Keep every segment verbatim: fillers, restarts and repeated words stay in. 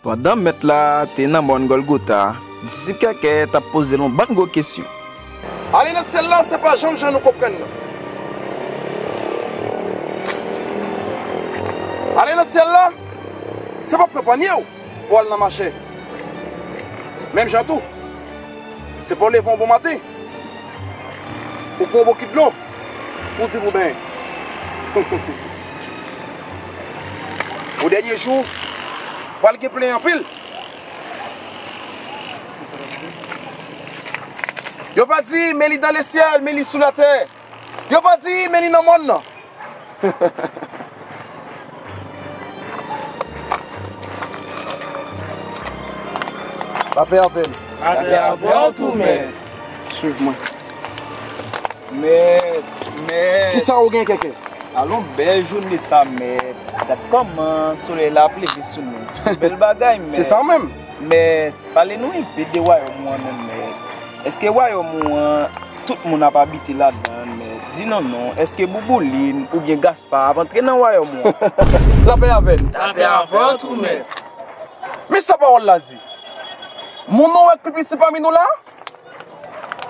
Pandan mèt la te nan mòn Gòlgota, disip Kèkè t ap poze l yon bann gwo kesyon. Ale nan syèl la, se pa janm jan nou konprann nan. Ale nan syèl la, se pa pran panye w pou al nan mache. Menm jan tou, se pa w leve yon bon maten, ou pran yon bokit dlo, ou di pou benyen. O dènye jou, pral gen plenyen anpil. Yo va di, men li dan lesyèl, men li sou latè. Yo va di, men li nan mòn nan. Lapè avè n. Lapè avè w tou, mèt. Swiv mwen. Mèt, mèt. Kisa ou gen, Kèkè? Alon bèl jounen sa, mèt. Gad kòman solèy la ap leve sou nou. Se bèl bagay, mèt. Se sa menm. Mèt, pale nou enpe de wayòm ou an menm, mèt. Èske wayòm ou an, tout moun ap abite ladan l, mèt? Di non non. Èske Bouboulin oubyen Gaspar ap antre nan wayòm ou an? Lapè avè n. Lapè avè w tou, mèt. Men sa pawòl la di. Moun nou wè k pi piti pami nou la,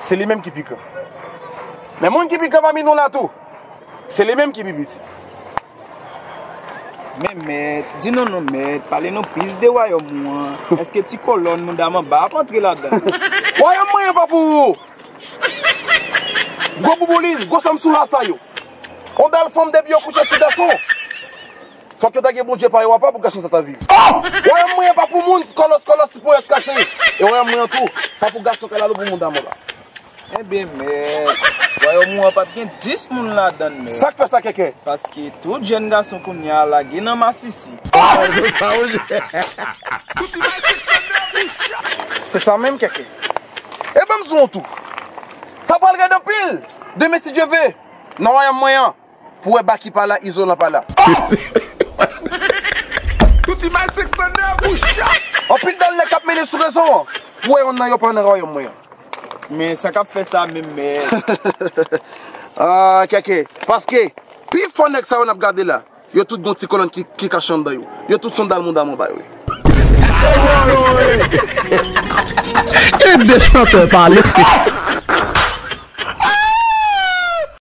se li menm ki pi gran. Men moun ki pi gran pami nou la tou, se li menm ki pi piti. Men mèt, di non non mèt, pale nou plis de wayòm ou an. Èske ti kolòn mouda manba ap antre ladan l? Wayòm mwen an pa pou ou. Gwo Bouboulin, gwo Samsouha sa yo. On dal fanm depi yo kouche sou gason. Fòk yo ta gen Bondye pa yo apa pou gason sa ta viv. Wayòm mwen an pa pou moun, kòlòs kòlòs ti ponyèt kase. E wayòm mwen an tou, pa pou gason kalalou pou mouda manba. Enben, mèt, wayòm ou an p ap gen dis moun ladan l, mèt. Sa k fè sa, Kèkè? Paske tout jèn gason kounye a lage nan masisi. Sa ou di? Se sa menm, Kèkè. E ban m di w yon tou. Sa pral rèd anpil. Demen, si Dye ve, nan wayòm mwen an, pou wè Baky pa la, Izolan pa la. Tout imaj sèk san nèf ou chat. Anpil dal nèg k ap mennen sou rezo an, pou wè yonn nan yo pa nan wayòm mwen an. Men sa k ap fè sa menm, mèt? Ah, Kèkè. Paske, pi fò nèg sa yo n ap gade la, yo tout gon ti kolòn ki, ki kache anndan yo. Yo tout se on dal mouda manba yo ye. Kite chantè pale.